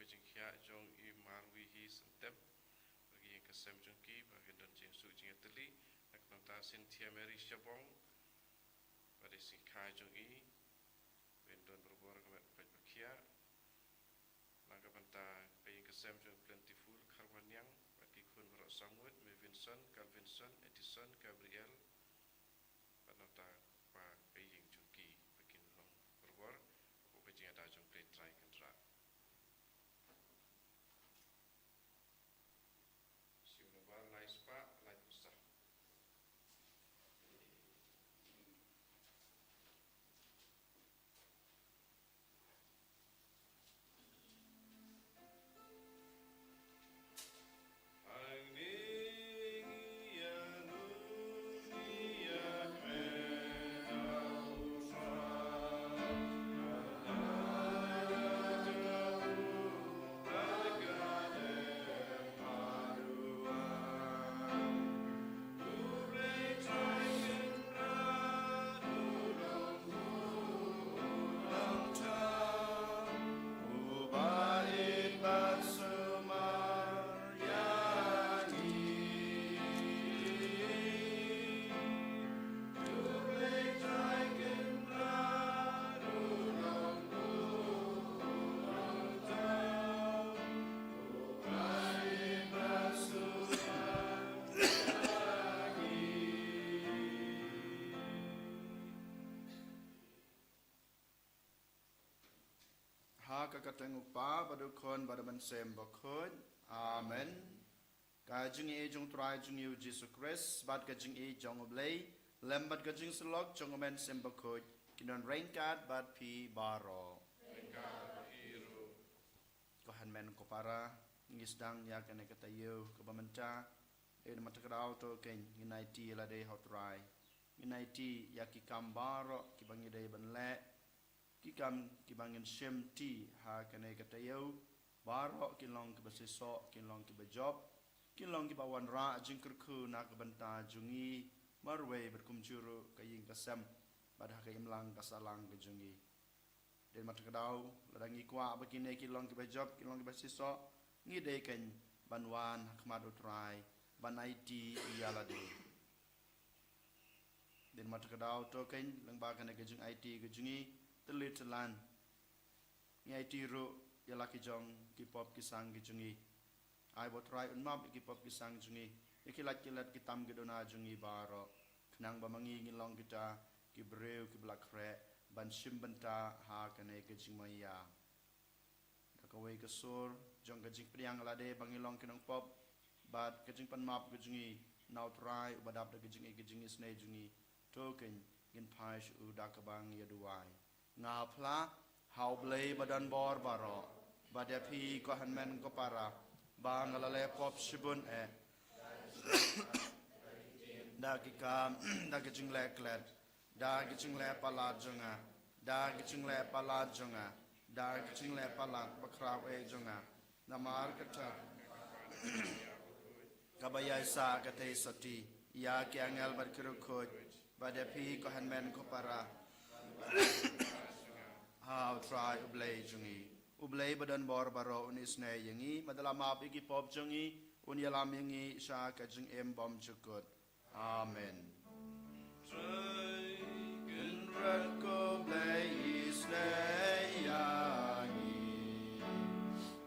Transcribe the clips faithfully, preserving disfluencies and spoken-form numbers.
Jingkhiah jong i Marwihi Syntep, bad ki ïing ki sem jong ki, ba kin don jingsuk jingïatylli, na ka bynta Cynthia Mary Shabong, bad i Singkhai jong i, ba kin don barabor ka met paid bakhiah, na ka bynta ka ïing ka sem jong Plentiful Kharwaniang, bad ki khun baroh saw ngut, Mei Vinson, Calvinson, Edison, Gabriel, bad nangta kpa ka ïing jong ki, ba kin long barabor hapoh ka jingïada jong U Blei Trai Kynrad. Shu nombar lai spah laiphew saw. Ha ka kyrteng U Kpa, bad U Khun, bad U Mynsiem Bakhuid. Amen. Ka jingïeit jong U Trai jong ngi U Jisu Khrist, bad ka jingïeit jong U Blei, lem bad ka jingsyllok jong U Mynsiem Bakhuid, kin don ryngkat bad phi baroh. Ko hynmen ko para, ngi sdang ïa kane ka taïew kaba mynta, dei namar kata ka daw to kein ngin aiti ïa lade ha U Trai. Ngin aiti ïa ki kam baroh kiba ngi dei ban leh, ki kam kiba ngin shim ti ha kane ka taïew, baroh kin long kiba shisha, kin long kiba jop, kin long kiba wanrah jingkyrkhu na ka bynta jong ngi marwei bad kumjuh ruh ka ïing ka sem, bad ha ka imlang ka sahlang ka jong ngi. Dei namar kata ka daw, lada ngi kwah ba kine ki long kiba jop, ki long kiba shisha, ngi dei kein ban wan ha khmat U Trai, ban aiti ïa lade. Dei namar kata ka daw to kein, lyngba kane ka jingaiti ka jong ngi, tylli tyllan, ngi aiti ruh ïa la ki jong ki pop ki sang ki jong ngi. Ai ba U Trai un map ïa ki pop ki sang jong ngi, ïa ki lait ki let ki tam ki duna jong ngi baroh, khnang ba ma ngi ngin long kita ki briew kiba la khreh ban shim bynta ha kane ka jingmaïa. Da kawei ka sur jong ka jingpdiang ïa lade ba ngi long ki nongpop, bad ka jingpanmap ka jong ngi na U Trai uba dap da ka jingïeit ka jingisynei jong ngi, to kein ngin phai sha u da kaba ngi ïa duwai. Nga phla ha U Blei ba don bor baroh, bad ïa phi ko hynmen ko para, ba nga la leh pop shibun eh, da ki kam, da ki jingleh klet, da ki jingleh palat jong nga, da ki jingleh palat jong nga, da ki jingleh palat bakhraw eh jong nga. Namar kata kaba ïaisah ka theisotti ïa ki angel bad ki riewkhuid, bad ïa phi ko hynmen ko para, ha U Trai U Blei jong ngi. U Blei ba don bor baroh un isynei ïa ngi, bad la map ïa ki pop jong ngi, un ïalam ïa ngi sha ka jingim bymjukut. Amen. Trai Kynrad ko Blei isynei ïa ngi.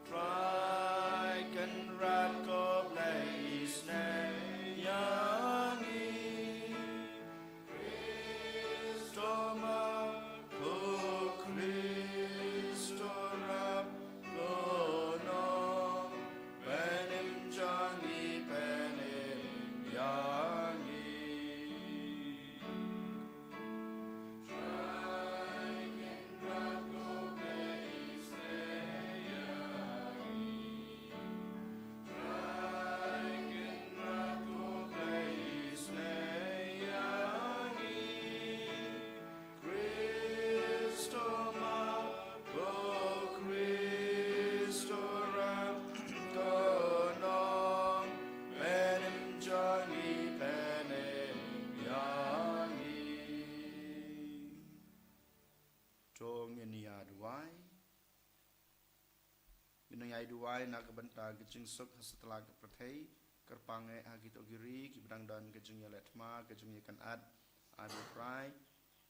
Trai Kynrad ko Blei isynei ïa ngi. Khrist u map, ko Khrist u rap, ko nongpynim jong ngi, pynim ïa ngi. Trai Kynrad Duwai na ka bynta ka jingsuk ha satlak ka pyrthei, kyrpang eh ha kito ki ri kiba dang don ka jingïaleh thma, ka jingïakynad. Ai ba U Trai,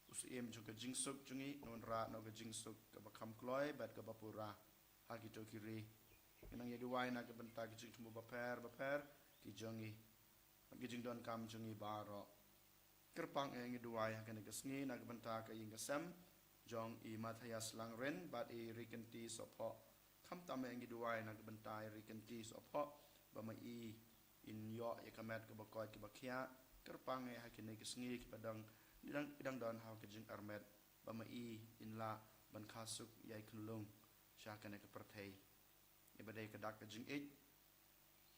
u syiem jong ka jingsuk jong ngi, un wanrah noh ka jingsuk kaba kham kloi bad kaba pura ha kito ki ri. Ngi nang ïa duwai na ka bynta ka jingthmu bapher bapher ki jong ngi, bad ki jingdonkam jong ngi baroh. Kyrpang eh, ngi duwai ha kane ka sngi na ka bynta ka ïing ka sem jong i Matthias Langrin bad i Rikynti Sohphoh. Khamtam eh, ngi duwai na ka bynta i Rikynti Sohphoh, ba ma i in ïoh ïa ka met kaba koit kaba khiah. Kyrpang eh ha kine ki sngi kiba dang, dang, dang don ha ka jingarmet, ba ma i in lah ban kha suk ïa i khunlung sha kane ka pyrthei. Ïa ba dei ka dak ka jingïeit,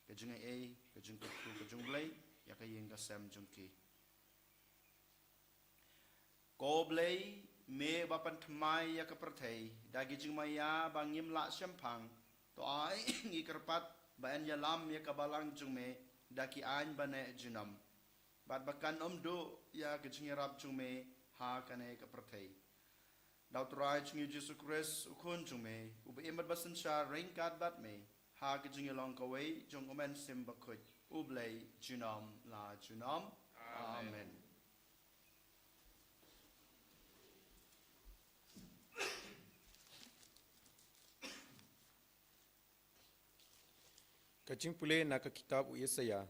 ka jingaiei, ka jingkyrkhu ka jong U Blei ïa ka ïing ka sem jong ki. Ko Blei, me ba pynthymmai ïa ka pyrthei da ki jingmaïa ba ngim lah shemphang, to ai ngi kyrpad ba yn ïalam ïa ka balang jong me da ki aiñ ba neh junom, bad ba kan ym duh ïa ka jingïarap jong me ha kane ka pyrthei. Da U Trai jong ngi Jisu Khrist, U Khun jong me, uba im bad ba synshar ryngkat bad me ha ka jingïalong kawei jong U Mynsiem Bakhuid, U Blei junom la junom. Amen. Amen. Ka jingpule na ka kitab u Isaïah.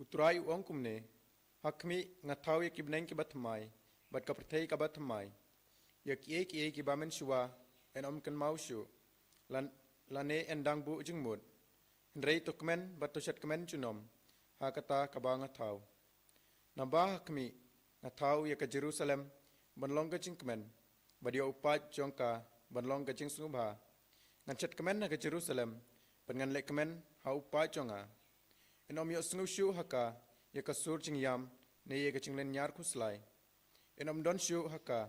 U Trai u ong kumne: Ha khmih, nga thaw ïa ki bneng kiba thymmai bad ka pyrthei kaba thymmai. Ïa kiei kiei kiba mynshuwa yn ym kynmaw shuh, lan, lane yn dang buh jingmut. Hynrei to kmen bad to shet kmen junom ha kata kaba nga thaw. Naba ha khmih, nga thaw ïa ka Jerusalem ban long ka jingkmen, bad ïa u paid jong ka ban long ka jingsngewbha. Ngan shet kmen ha ka Jerusalem, bad ngan leh kmen ha u paid jong nga. Yn ym ïohsngew shuh ha ka ïa ka sur jingïam ne ïa ka jinglynñiar khuslai. Yn ym don shuh ha ka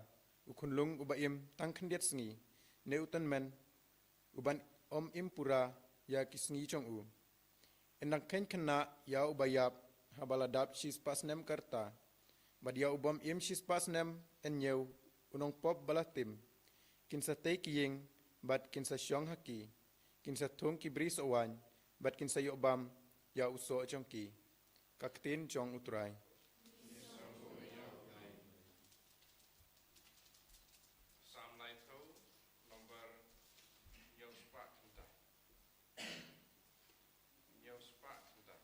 u khunlung uba im tang khyndiat sngi, ne u tymmen uban ym im pura ïa ki sngi jong u. Yn dang kheiñ khynnah ïa uba ïap haba la dap shispah snem ka rta, bad ïa u bym im shispah snem yn ñiew, u nongpop ba la tim. Kin sa tei ki ïing bad kin sa shong ha ki. Kin sa thung ki bri soh waiñ bad kin sa ïoh bam ïa u soh jong ki. Ka ktien jong U Trai. Psalm nine two, number hynñiew spah khyndai. Hynñiew spah khyndai.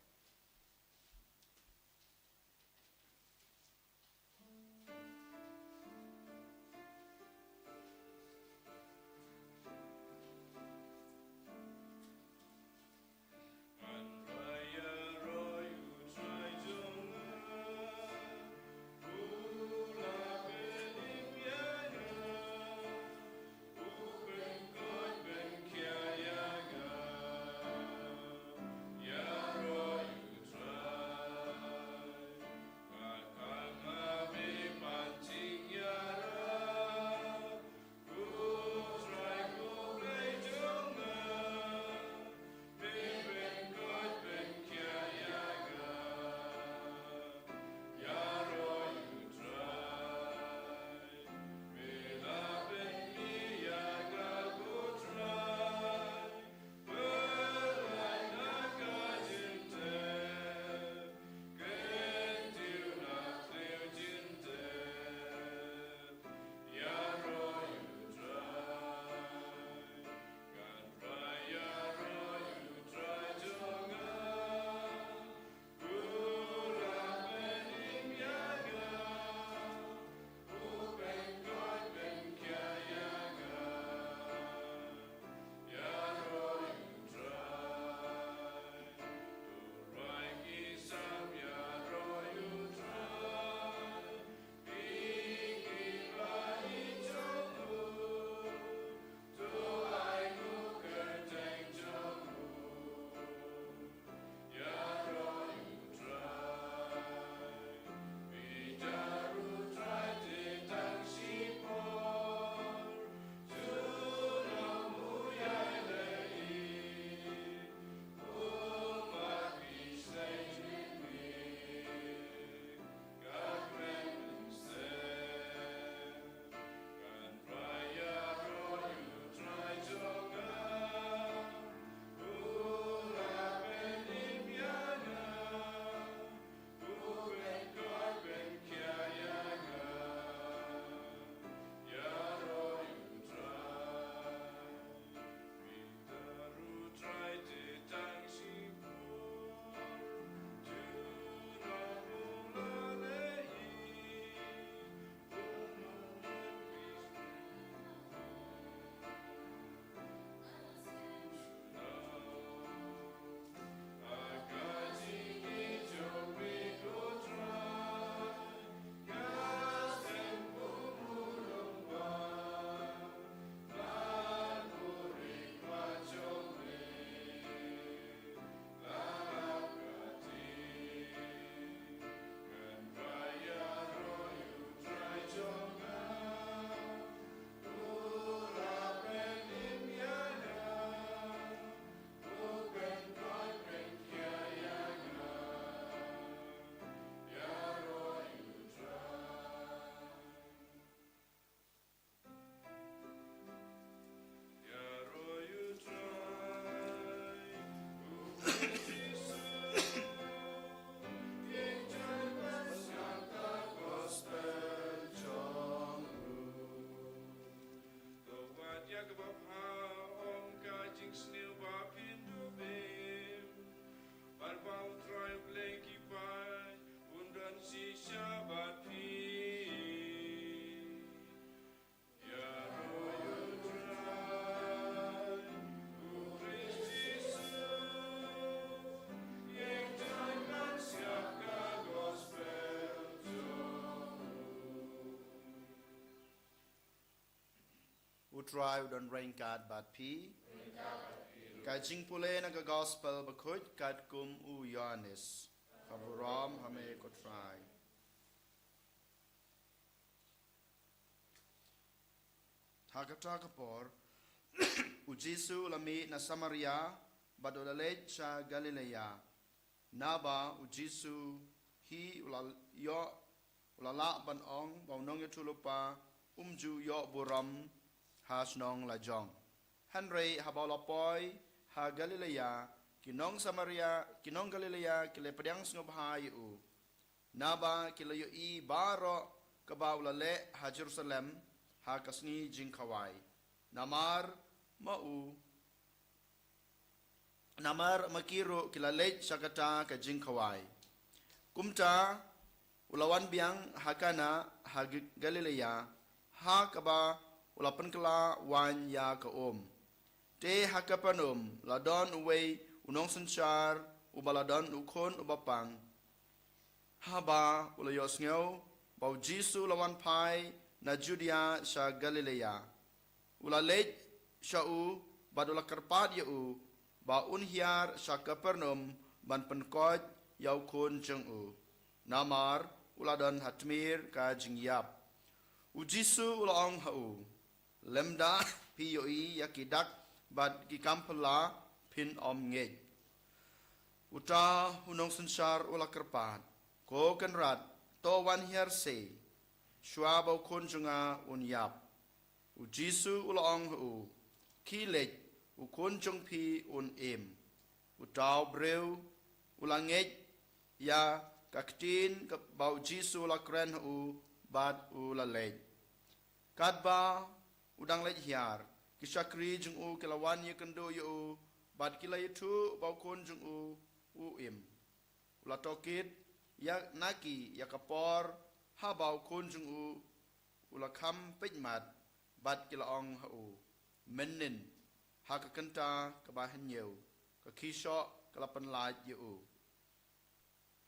Trai u don ryngkat bad phi. Ka jingpule na ka gospel bakhuid katkum u Ïoannis. Ka burom ha me ko Trai. Ha kata ka por, u Jisu u la mih na Samaria, bad u la leit sha Galilea. Naba u Jisu hi u la ïoh, u la lah ban ong ba u nongïathuhlypa um ju ïoh burom ha shnong lajong. Hynrei haba u la poi ha Galilea, ki nong Samaria, ki nong Galilea ki la pdiang sngewbha ïa u. Naba ki la ïohi baroh kaba u la leh ha Jerusalem ha ka sngi jingkhawai. Namar ma u, namar ma ki ruh ki la leit sha kata ka jingkhawai. Kumta u la wan biang ha Kana ha G-, Galilea, ha kaba u la pynkylla waiñ ïa ka um. Te ha Kapernaum la don uwei u nongsynshar uba la don u khun uba pang. Haba u la ïohsngew ba u Jisu u la wan phai na Judia sha Galilea, u la leit sha u, bad u la kyrpad ïa u ba un hiar sha Kapernaum ban pynkoit ïa u khun jong u, namar u la don ha tmier ka jingïap. U Jisu u la ong ha u, lymda phi ïohi ïa ki dak bad ki kam phylla, phin ym ngeit. Uta u nongsynshar u la kyrpad, ko Kynrad, to wan hiar sei, shuwa ba u khun jong nga un ïap. U Jisu u la ong ha u, khie leit, u khun jong phi un im. Uta u briew u la ngeit ïa ka ktien kaba u Jisu u la kren ha u, bad u la leit. Katba u dang leit hiar, ki shakri jong u ki la wan ïakynduh ïa u, bad ki la ïathuh ba u khun jong u u im. U la tohkit ïa na ki ïa ka por haba u khun jong u u la kham peit mat, bad ki la ong ha u, mynnin, ha ka kynta kaba hynñiew, ka khishoh ka la pynlait ïa u.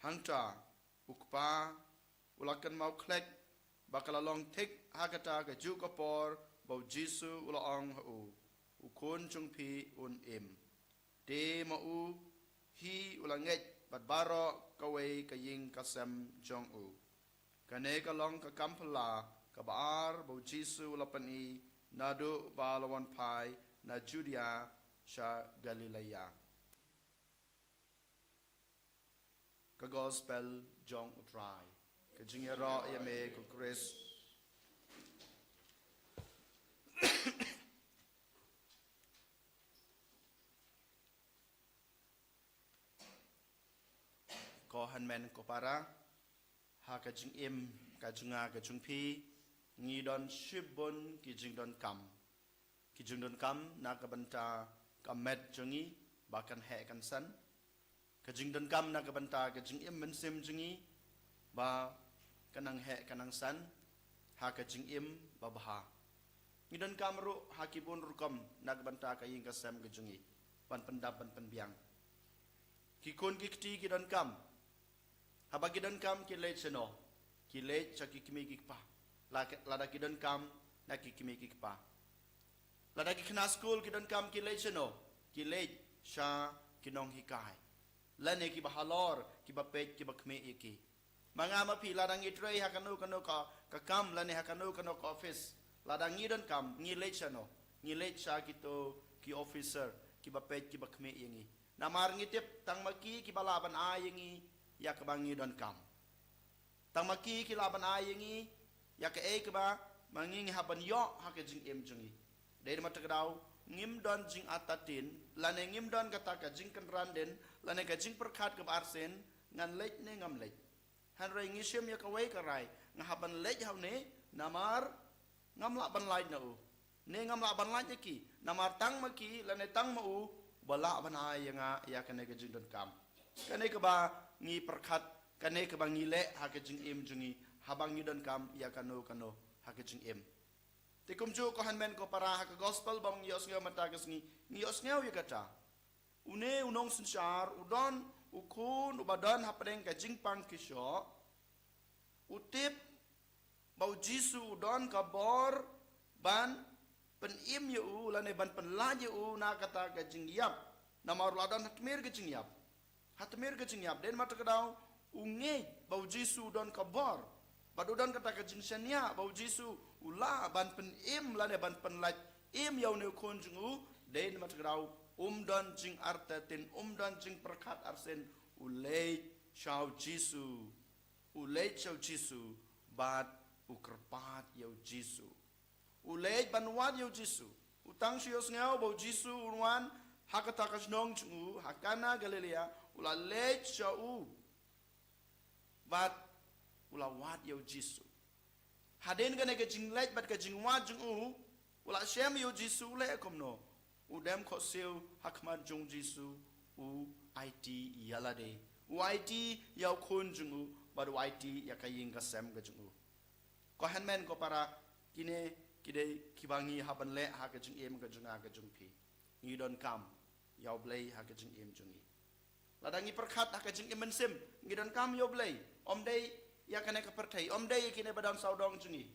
Hangta u kpa u la kynmaw khlek ba ka la long thik ha kata kajuh ka por ba u Jisu u la ong ha u, u khun jong phi un im. Te ma u hi u la ngeit bad baroh kawei ka ïing ka sem jong u. Kane ka long ka kam phylla kaba ar ba u Jisu u la pyni naduh ba la wan phai na Judia sha Galilea. Ka gospel jong u Trai. Ka jingïaroh ïa me ko Khrist. Ko hynmen ko para, ha ka jingim ka jong nga ka jong phi, ngi don shibun ki jingdonkam. Ki jingdonkam na ka bynta ka met jong ngi ba kan heh kan san. Ka jingdonkam na ka bynta ka jingim mynsiem jong ngi ba kan nang heh kan nang san ha ka jingim babha. Ngi donkam ruh ha ki bun rukom na ka bynta ka ïing ka sem ka jong ngi, ban pyndap ban pynbiang. Ki khun ki kti ki donkam. Haba ki donkam ki leit shano? Ki leit sha ki kmie ki kpa. La-, lada ki donkam na ki kmie ki kpa. Lada ki khynnah skul ki donkam ki leit shano? Ki leit sha ki nonghikai, lane kiba halor, kiba peit kiba khmih ïa ki. Ma nga ma phi, lada ngi trei ha kano kano ka, ka kam, lane ha kano kano ka office, lada ngi donkam ngi leit shano? Ngi leit sha kito ki officer kiba peit kiba khmih ïa ngi. Namar ngi tip tang ma ki kiba lah ban ai ïa ngi ïa kaba ngi donkam. Tang ma ki ki lah ban ai ïa ngi ïa kaei kaba ma ngi ngi hap ban ïoh ha ka jingim jong ngi. Dei da ma ta ka daw ngim don jingartatien, lane ngim don kata ka jingkynran dien, lane ka jingpyrkhat kaba arsien, ngan leit ne ngam leit. Hynrei ngi shim ïa kawei ka rai, nga hap ban leit ha une, namar ngam lah ban lait na u. Ne ngam lah ban lait na ki, namar tang ma ki lane tang ma u ba lah ban ai ïa nga ïa kane ka jingdonkam. Kane kaba ngi pyrkhat, kane kaba ngi leh ha ka jingim jong ngi, haba ngi donkam ïa kano kano ha ka jingim. Te kumjuh ko hynmen ko para, ha ka gospel ba ngi ïohsngew mynta ka sngi, ngi ïohsngew ïa kata. Une u nongsynshar u don u khun uba don hapdeng ka jingpang khishoh. U tip ba u Jisu u don ka bor ban pynim ïa u lane ban pynlait ïa u na kata ka jingïap. Namar u la don ha tmier ka jingïap. Ha tmier ka jingïap, dei namar kata ka daw u ngeit ba u Jisu u don ka bor, bad u don kata ka jingshaniah ba u Jisu u lah ban pynim lane ban pynlait im ïa une u khun jong u. Dei namar kata ka daw um don jingartatien, um don jingpyrkhat arsien, u leit sha u Jisu. U leit sha u Jisu bad u kyrpad ïa u Jisu. U leit ban wad ïa u Jisu. U tang shu ïohsngew ba u Jisu un wan ha kata ka shnong jong u, ha Kana Galilea, u la leit sha u bad u la wad ïa u Jisu. Hadien kane ka jingleit bad ka jingwad jong u, u la shem ïa u Jisu, u leh kumno? U dem khohsiew ha khmat jong u Jisu, u aiti ïa lade. U aiti ïa u khun jong u, bad u aiti ïa ka ïing ka sem ka jong u. Ko hynmen ko para, kine ki dei kiba ngi hap ban leh ha ka jingim ka jong nga ka jong phi. Ngi donkam ïa u Blei ha ka jingim jong ngi. Lada ngi pyrkhat ha ka jingim mynsiem, ngi donkam ïa u Blei. Ym dei ïa kane ka pyrthei, ym dei ïa kine ba don sawdong jong ngi.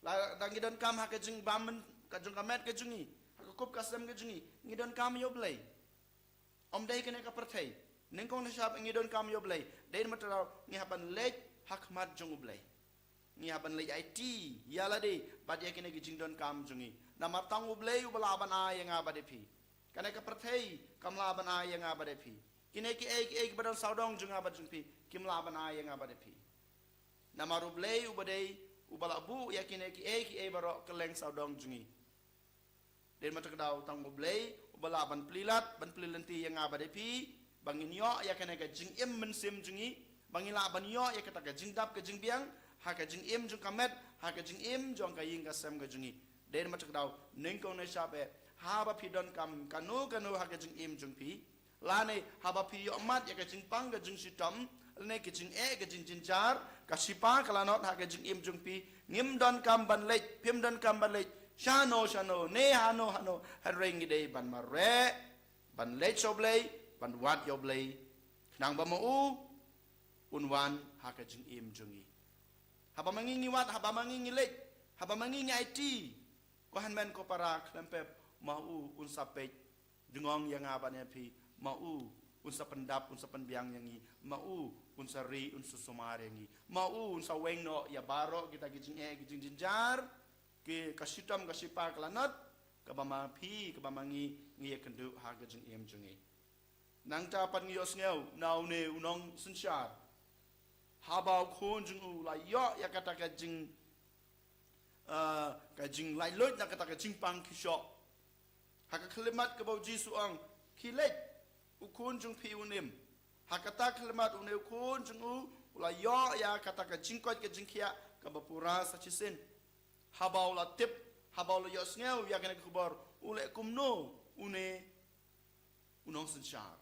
Lada ngi donkam ha ka jingbam myn-, ka jong ka met ka jong ngi, ha ka kup ka sem ka jong ngi, ngi donkam ïa u Blei. Ym dei kane ka pyrthei. Nyngkong nyngshap ngi donkam ïa u Blei. Dei namar kata ka daw ngi hap ban leit ha khmat jong u Blei. Ngi hap ban leit aiti ïa lade bad ïa kine ki jingdonkam jong ngi. Namar tang u Blei uba lah ban ai ïa nga bad ïa phi. Kane ka pyrthei kam lah ban ai ïa nga bad ïa phi. Kine kiei kiei kiba don sawdong jong nga bad jong phi kim lah ban ai ïa nga bad ïa phi. Namar u Blei uba dei uba lah buh ïa kine kiei kiei baroh kylleng sawdong jong ngi. Dei namar kata ka daw tang u Blei uba lah ban plie lad, ban plie lynti ïa nga bad ïa phi, ba ngin ïoh ïa kane ka jingim mynsiem jong ngi, ba ngin lah ban ïoh ïa kata ka jingdap ka jingbiang ha ka jingim jong ka met, ha ka jingim jong ka ïing ka sem ka jong ngi. Dei namar kata ka daw nyngkong nyngshap eh, haba phi donkam kano kano ha ka jingim jong phi, lane haba phi ïohmad ïa ka jingpang ka jingshitom, lane ka jingeh ka jingjynjar, ka shipa ka lanot ha ka jingim jong phi, ngim donkam ban leit, phim donkam ban leit shano shano, ne hano hano, hynrei ngi dei ban mareh, ban leit sha u Blei, ban wad ïa u Blei, khnang ba ma u un wan ha ka jingim jong ngi. Haba ma ngi ngi wad, haba ma ngi ngi leit, haba ma ngi ngi aiti, ko hynmen ko para khlem pep, ma u un sa peit jngoh ïa nga bad ïa phi, ma u un sa pyndap, un sa pynbiang ïa ngi, ma u un sa ri, un sa sumar ïa ngi, ma u un sa weng noh ïa baroh kita ki jingeh ki jingjynjar, ki ka shitom ka shipa ka lanot, kaba ma phi, kaba ma ngi ngi ïakynduh ha ka jingim jong ngi. Nangta pat ngi ïohsngew na une u nongsynshar, haba u khun jong u u la ïoh ïa kata ka jing, ah, ka jinglaitluid na kata ka jingpang ki shoh. Ha ka khyllipmat kaba u Jisu u ong, khie leit, u khun jong phi un im. Ha kata ka khyllipmat une u khun jong u u la ïoh ïa kata ka jingkoit ka jingkhiah kaba pura sa shisien. Haba u la tip, haba u la ïohsngew ïa kane ka khubor, u leh kumno une u nongsynshar?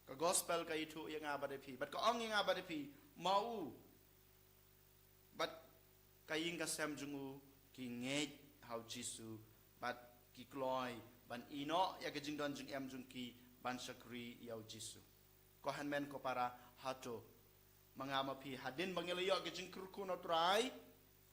Ka gospel ka ïathuh ïa nga bad ïa phi, bad ka ong ïa nga bad ïa phi, ma u bad ka ïing ka sem jong u ki ngeit ha u Jisu, bad ki kloi ban ïehnoh ïa ka jingdon jingem jong ki ban shakri ïa u Jisu. Ko hynmen ko para, hato ma nga ma phi, hadien ba ngi la ïoh ka jingkyrkhu na u Trai,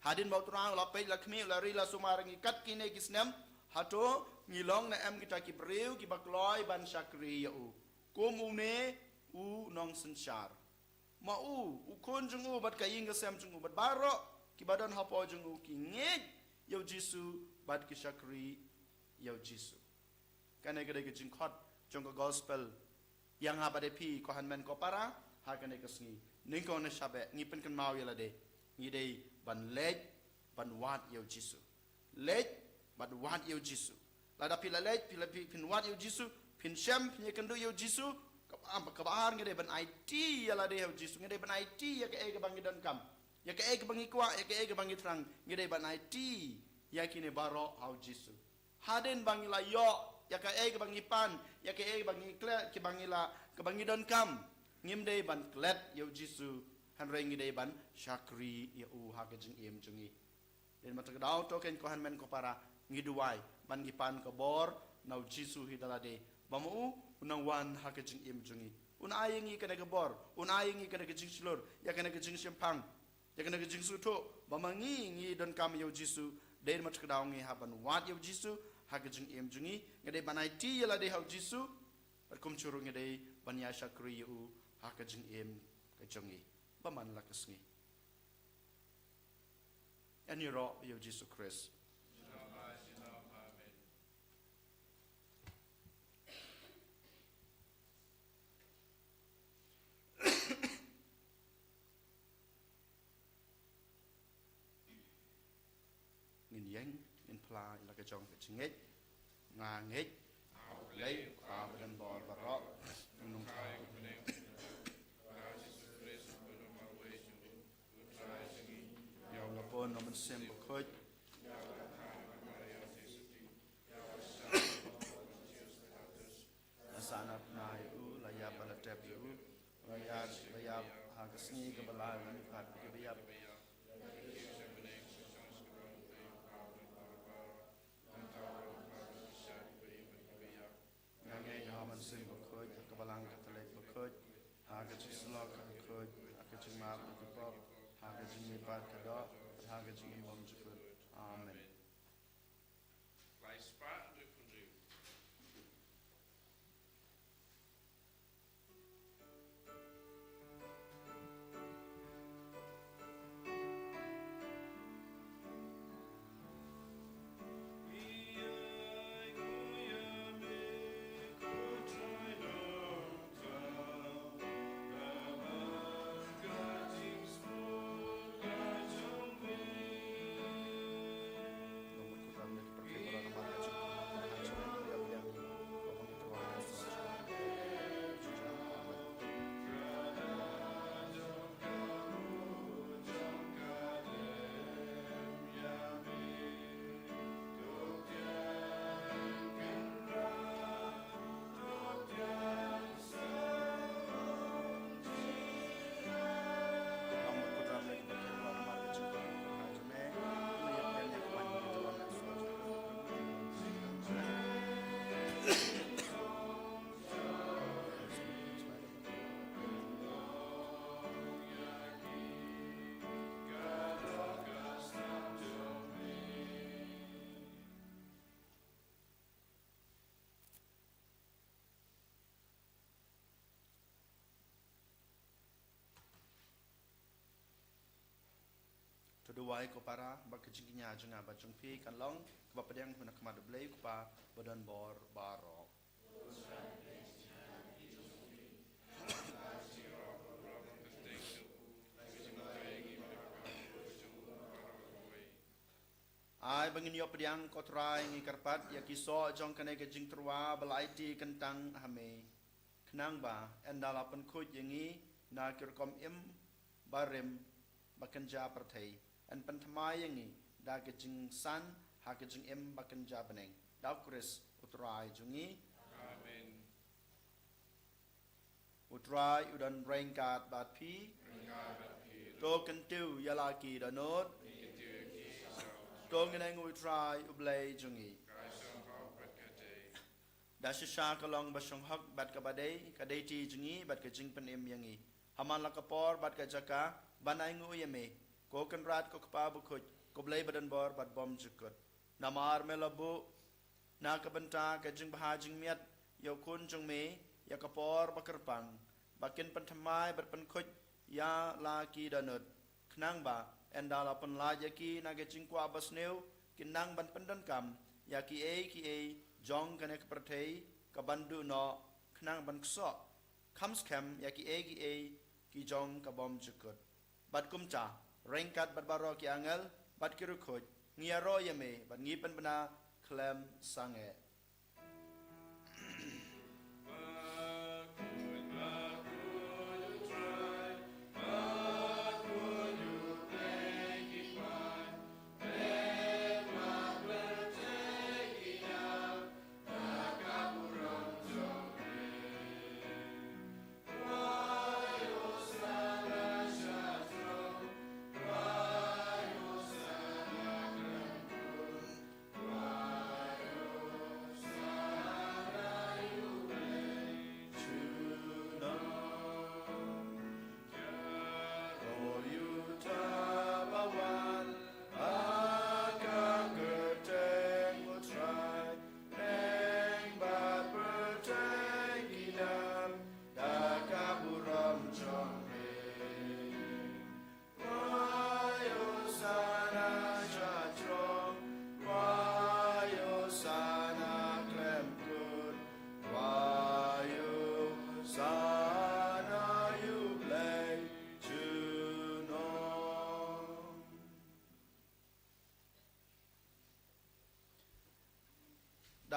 hadien ba u Trai u la peit, la khmih, la ri, la sumar ïa ngi kat kine ki snem, hato ngi long ne em kita ki briew kiba kloi ban shakri ïa u kum une u nongsynshar? Ma u, u khun jong u bad ka ïing ka sem jong u bad baroh kiba don hapoh jong u ki ngeit ïa u Jisu bad ki shakri ïa u Jisu. Kane ka dei ka jingkhot jong ka gospel ïa nga bad ïa phi, ko hynmen ko para, ha kane ka sngi. Nyngkong nyngshap eh, ngi pynkynmaw ïa lade, ngi dei ban leit ban wad ïa u Jisu. Leit bad wad ïa u Jisu. Lada phi la leit, phi la, phi, phin wad ïa u Jisu, phin shem, phin ïakynduh ïa u Jisu, kaba, kaba ar ngi dei ban aiti ïa lade ha u Jisu, ngi dei ban aiti ïa kaei kaba ngi donkam, ïa kaei kaba ngi kwah, ïa kaei kaba ngi thrang, ngi dei ban aiti ïa kine baroh ha u Jisu. Hadien ba ngi la ïoh ïa kaei kaba ngi pan, ïa kaei kaba ngi klet, kaba ngi la, kaba ngi donkam, ngim dei ban klet ïa u Jisu, hynrei ngi dei ban shakri ïa u ha ka jingim jong ngi. Dei namar kata ka daw to keiñ ko hynmen ko para, ngi duwai ban ngi pan ka bor na u Jisu hi da lade, ba ma u un nang wan ha ka jingim jong ngi, un ai ïa ngi kane ka bor, un ai ïa ngi kane ka jingshlur, ïa kane ka jingshemphang, ïa kane ka jingsngewthuh ba ma ngi ngi donkam ïa u Jisu Dei namar kata ka daw ngi hap ban wad ïa u Jisu ha ka jingim jong ngi, ngi dei ban aiti ïa lade ha u Jisu, bad kumjuh ruh ngi dei ban ïa shakri ïa u ha ka jingim ka jong ngi. Ba man la ka sngi. Ngan ïaroh ïa u Jisu Khrist. Ngin ïeng, ngin phla ïa la ka jong ka jingngeit. Nga ngeit ha U Blei, U Kpa badonbor baroh, U Nongthaw, ïa U Nongpynim, ïa U Mynsiem Bakhuid, la sah na bnai ïa u, la ïap bad la tep ïa u, la ïap, la ïap ha ka sngi kaba lai na ka bynta kiba ïap. Nga ngeit ha U Mynsiem Bakhuid, ha ka Balang Katholik bakhuid, ha ka jingsyllok bakhuid, ha ka jingmap ïa ki pop, ha ka jingmihpat ka doh, ha ka jingim bymjukut. Amen. To duwai ko para, ba ka jingkñia jong nga bad jong phi kan long kaba pdiang ha khmat U Blei U Kpa badonbor baroh. Ai ba ngin ïoh pdiang ko Trai, ngi kyrpad ïa ki soh jong kane ka jingtyrwa ba la aiti kyntang ha me, khnang ba ynda la pynkhuid ïa ngi na ki rukom im barim ba kynja pyrthei, yn pynthymmai ïa ngi da ka jingsan ha ka jingim ba kynja bneng. Da U Khrist U Trai jong ngi. Amen. U Trai u don ryngkat bad phi. To kyntiew ïa la ki dohnud. To ngin ai nguh ïa U Trai U Blei jong ngi. Da shisha ka long ba shong hok bad kaba dei, ka dei ti jong ngi bad ka jingpynim ïa ngi. Ha man la ka por bad ka jaka ban ai nguh ïa me, ko Kynrad, ko Kpa bakhuid, ko Blei badonbor bad bymjukut. Namar me la buh na ka bynta ka jingbha jingmiat ïa U Khun jong me ïa ka por ba kyrpang, ba kin pynthymmai bad pynkhuid ïa la ki dohnud, khnang ba ynda la pynlait ïa ki na ka jingkwah basniew, kin nang ban pyndonkam ïa kiei kiei jong kane ka pyrthei kaban duh noh, khnang ban ksoh kham skhem ïa kiei kiei ki jong ka bymjukut. Bad kumta, ryngkat bad baroh ki angel bad ki riewkhuid, ngi ïaroh ïa me bad ngi pynbna khlem sangeh.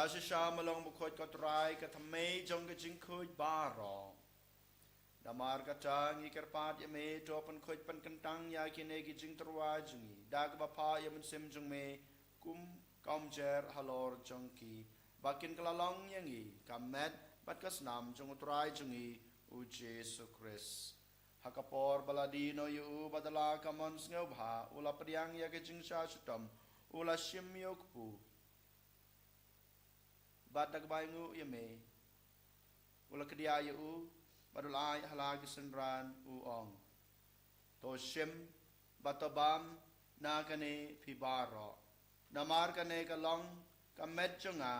Shisha ma long bakhuid, ko Trai, ka thymmei jong ka jingkhuid baroh. Namar kata ngi kyrpad ïa me, to pynkhuid pynkyntang ïa kine ki jingtyrwa jong ngi da kaba phah ïa u Mynsiem jong me kum ka umjer halor jong ki, ba kin kylla long ïa ngi ka met bad ka snam jong u Trai jong ngi u Jisu Khrist. Ha ka por ba la die noh ïa u bad da la ka mon sngewbha u la pdiang ïa ka jingshah shitom, u la shim ïa u kpu bad da kaba ainguh ïa me u la kdiah ïa u bad u la ai ha la ki synran, u ong: To shim bad to bam na kane phi baroh, namar kane ka long ka met jong nga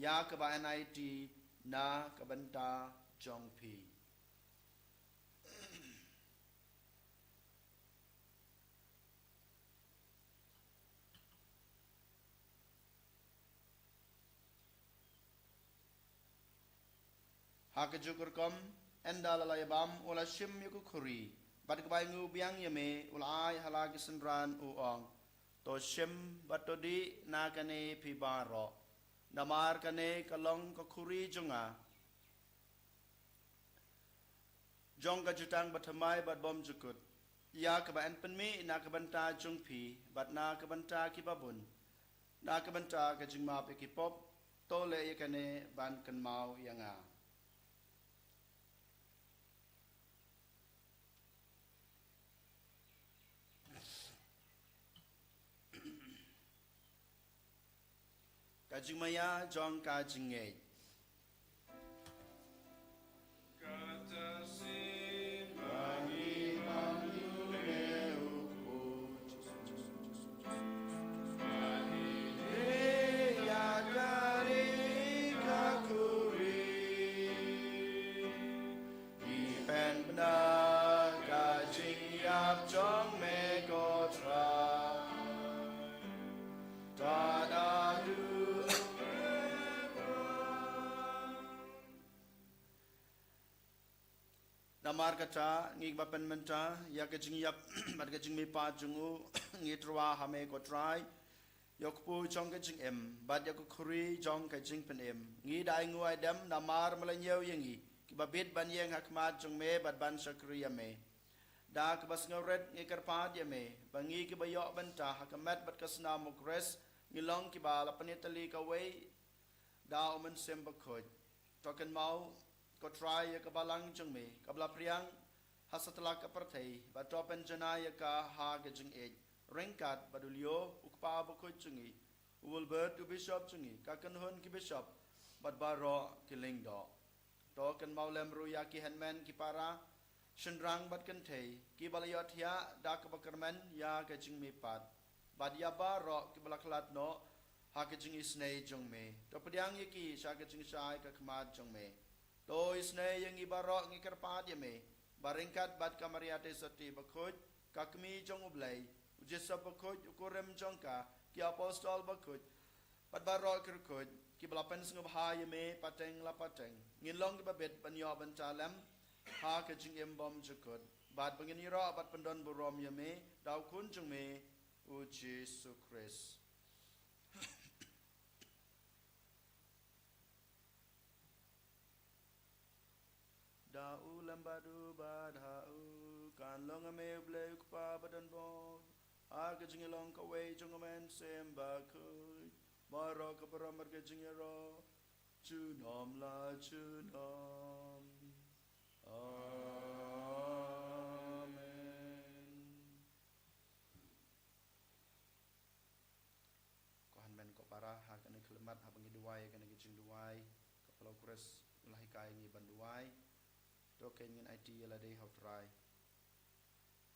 ïa kaba yn aiti na ka bynta jong phi. Ha kajuh ka rukom, ynda la la ïa bam, u la shim ïa ka khuri bad kaba ainguh biang ïa me u la ai ha la ki synran, u ong: To shim bad to dih na kane phi baroh, namar kane ka long ka khuri jong nga, jong ka jutang bathymmai bad bymjukut, ïa kaba yn pynmih na ka bynta jong phi bad na ka bynta ki babun, na ka bynta ka jingmap ïa ki pop. To leh ïa kane ban kynmaw ïa nga. Ka jingmaïa jong ka jingngeit. Kata sien ba ngi bam ïa u Jisu, ba ngi dei ïa ka ri ka khuri. Ngi pynbna ka jingïap jong me ko Trai. Tad haduh. Namar kata ngi ba pynmynta ïa ka jingïap bad ka jingmihpat jong u, ngi tyrwa ha me ko Trai, ïa u kpu jong ka jingim bad ïa ka khuri jong ka jingpynim. Ngi da ainguh aidem namar me la ñiew ïa ngi kiba bit ban ïeng ha khmat jong me bad ban shakri ïa me. Da kaba sngewrit ngi kyrpad ïa me ba ngi kiba ïoh bynta ha ka met bad ka snam u Khrist ngi long kiba la pynïatylli kawei da u Mynsiem Bakhuid. To kynmaw ko Trai ïa ka balang jong me kaba la phriang ha satlak ka pyrthei, bad to pynjanai ïa ka ha ka jingïeit ryngkat bad u Leo u kpa bakhuid jong ngi, u Wilbert u bishop jong ngi, ka kynhun ki bishop bad baroh ki lyngdoh. To kynmaw lem ruh ïa ki hynmen ki para, shynrang bad kynthei kiba la ïohthiah da kaba kyrmen ïa ka jingmihpat, bad ïa baroh kiba la khlad noh ha ka jingisynei jong me. To pdiang ïa ki sha ka jingshai ka khmat jong me. To isynei ïa ngi baroh, ngi kyrpad ïa me ba ryngkat bad ka Maria Theisotti bakhuid, ka Kmie jong u Blei, u Joseph bakhuid u kurim jong ka, ki apostol bakhuid bad baroh ki riewkhuid kiba la pynsngewbha ïa me pateng la pateng, ngin long kiba bit ban ïoh bynta lem ha ka jingim bymjukut, bad ba ngin ïaroh bad pyndonburom ïa me da u Khun jong me u Jisu Khrist. Da u lem bad u bad ha u, kan long ha me u Blei u Kpa badonbor, ha ka jingïalong kawei jong u Mynsiem Bakhuid, baroh ka burom bad ka jingïaroh junom la junom. Amen. Ko hynmen ko para, ha kane ka khyllipmat haba ngi duwai ïa kane ka jingduwai, ka pla u Khrist u la hikai ïa ngi ban duwai. To kein ngin aiti ïa lade ha u Trai.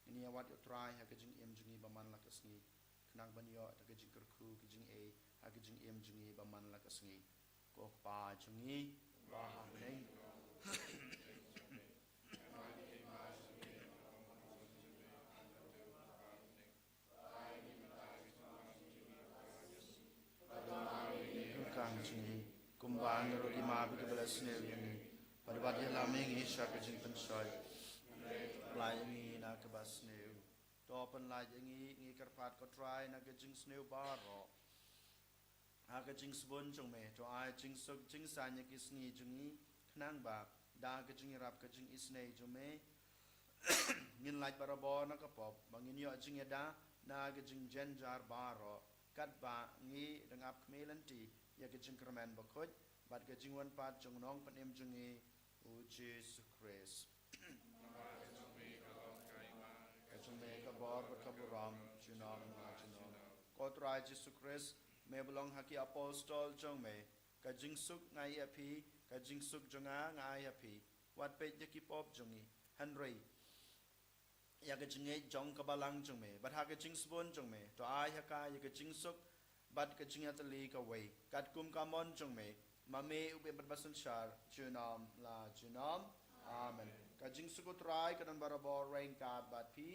Ngin ïa wad ïa u Trai ha ka jingim jong ngi ba man la ka sngi, khnang ban ïoh da ka jingkyrkhu ka jingaiei ha ka jingim jong ngi ba man la ka sngi. Ko Kpa jong ngi ba ha bneng, kang jong ngi, kumba ngi ruh ngi map ïa kiba la sniew ïa ngi, bad wat ïalam ïa ngi sha ka jingpynshoi, hynrei pynlait ïa ngi na kaba sniew. To pynlait ïa ngi, ngi kyrpad ko Trai, na ka jingsniew baroh. Ha ka jingsbun jong me, to ai jingsuk jingsaiñ ïa ki sngi jong ngi, khnang ba da ka jingïarap ka jingisynei jong me, ngin lait barabor na ka pop, ba ngin ïoh jingïada na ka jingjynjar baroh, katba ngi dang ap khmih lynti ïa ka jingkyrmen bakhuid bad ka jingwan pat jong u Nongpynim jong ngi, u Jisu Khrist. Ka jong me ka bor bad ka burom junom la junom. Ko Trai Jisu Khrist, me ba long ha ki apostol jong me, ka jingsuk nga ai ha phi, ka jingsuk jong nga nga ai ha phi. Wat peit ïa ki pop jong ngi, hynrei ïa ka jingngeit jong ka balang jong me bad ha ka jingsbun jong me, to ai ha ka ïa ka jingsuk bad ka jingïatylli kawei, katkum ka mon jong me, ma me u ba im bad ba synshar junom la junom. Amen. Ka jingsuk u Trai ka don barabor ryngkat bad phi.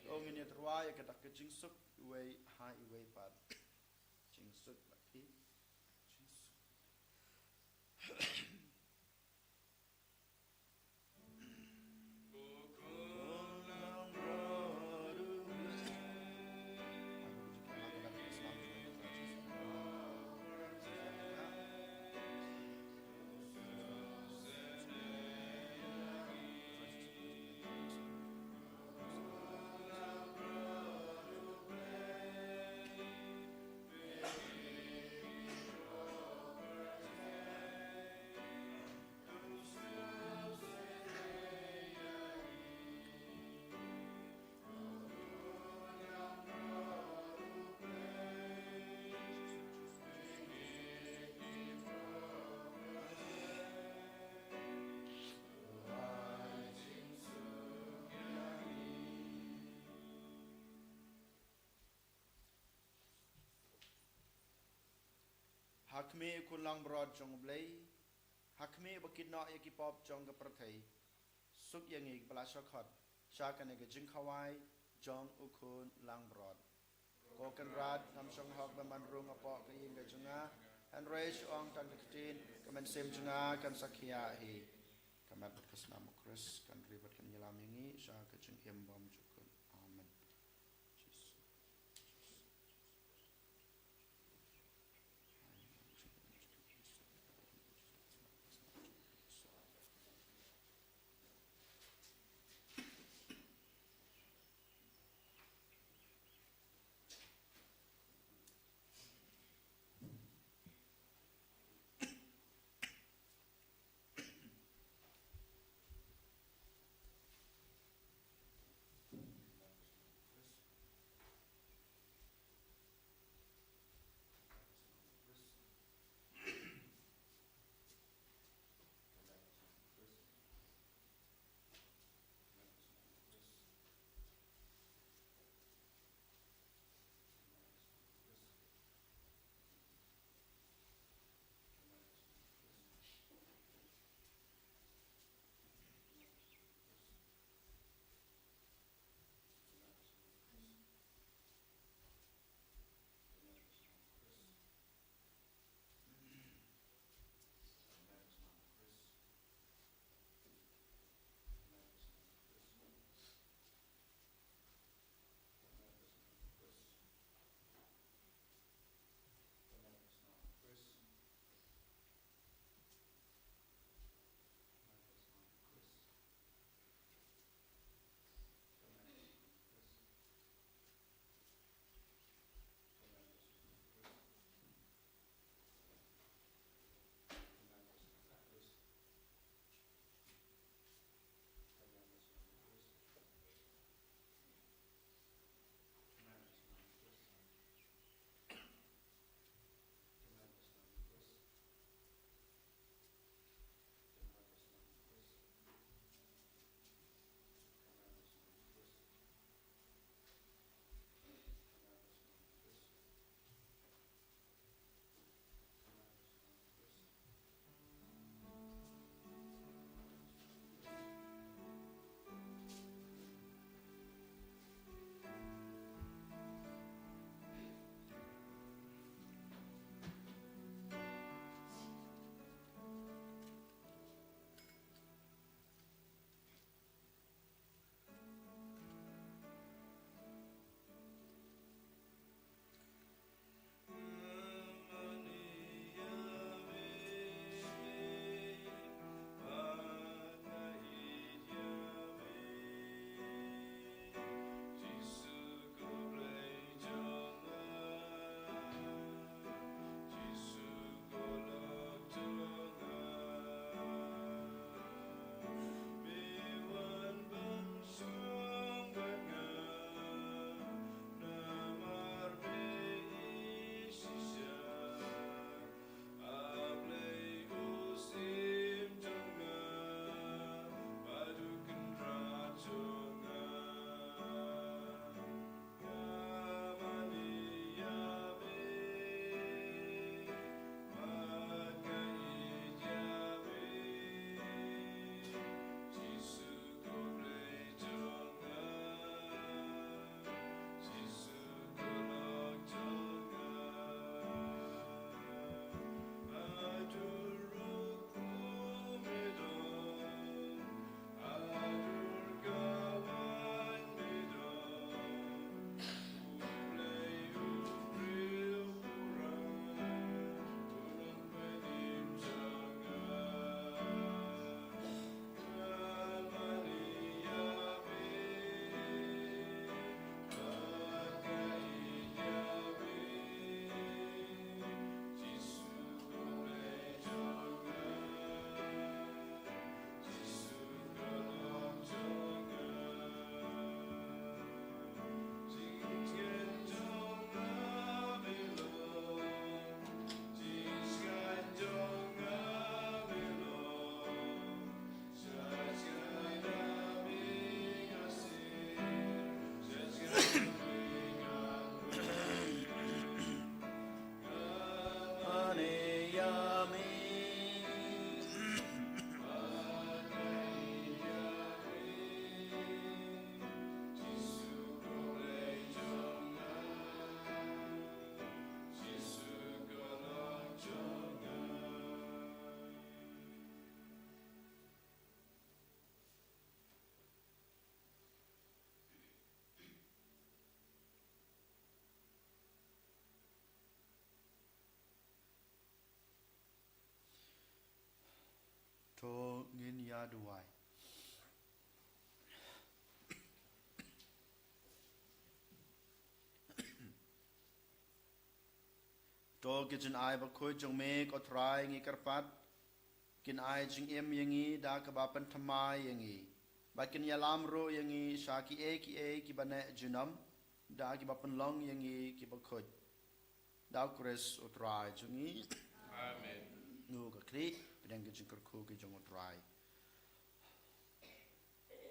To ngin ïatyrwa ïa ka dak ka jingsuk iwei ha iwei pat. Jingsuk bad phi. Jingsuk. Ha khmih u khun langbrot jong U Blei, ha khmih ba kit noh ïa ki pop jong ka pyrthei, suk ïa ngi kiba la shah khot sha kane ka jingkhawai jong u khun langbrot. Ko Kynrad, ngam shong hok ban rung hapoh ka ïing ka jong nga, hynrei shu ong tang ka ktien, ka mynsiem jong nga kan sa khiah hi. Ka met bad ka snam U Khrist kan ri bad kan ïalam ïa ngi sha ka jingim bymjukut. Amen. Duwai. To ki jingai bakhuid jong me ko Trai ngi kyrpad, kin ai jingim ïa ngi da kaba pynthymmai ïa ngi, bad kin ïalam ruh ïa ngi sha kiei kiei kiba neh junom, da kiba pynlong ïa ngi kiba khuid. Da u Khrist u Trai jong ngi. Amen. Ngu ka khlieh, pdeng ka jingkyrkhu ka jong u Trai.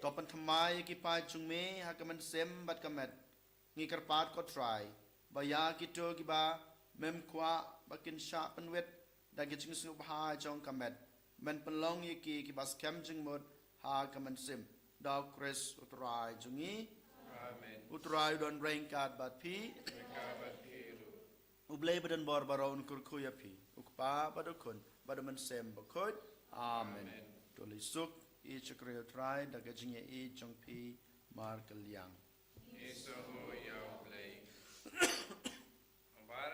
To pynthymmai ïa ki paid jong me ha ka mynsiem bad ka met. Ngi kyrpad ko Trai, ba ïa kito kiba mem kwah ba kin shah pynwit da ki jingsngewbha jong ka met, men pynlong ïa ki kiba skhem jingmut ha ka mynsiem. Da u Khrist u Trai jong ngi. Amen. U Trai u don ryngkat bad phi. Ryngkat bad phi ruh. U Blei badonbor baroh un kyrkhu ïa phi, u Kpa bad u Khun bad u Mynsiem Bakhuid. Amen. Amen. To leit suk, ïeit shakri ïa u Trai da ka jingïeit jong phi markylliang. Ngin sa ïa u Blei. Bar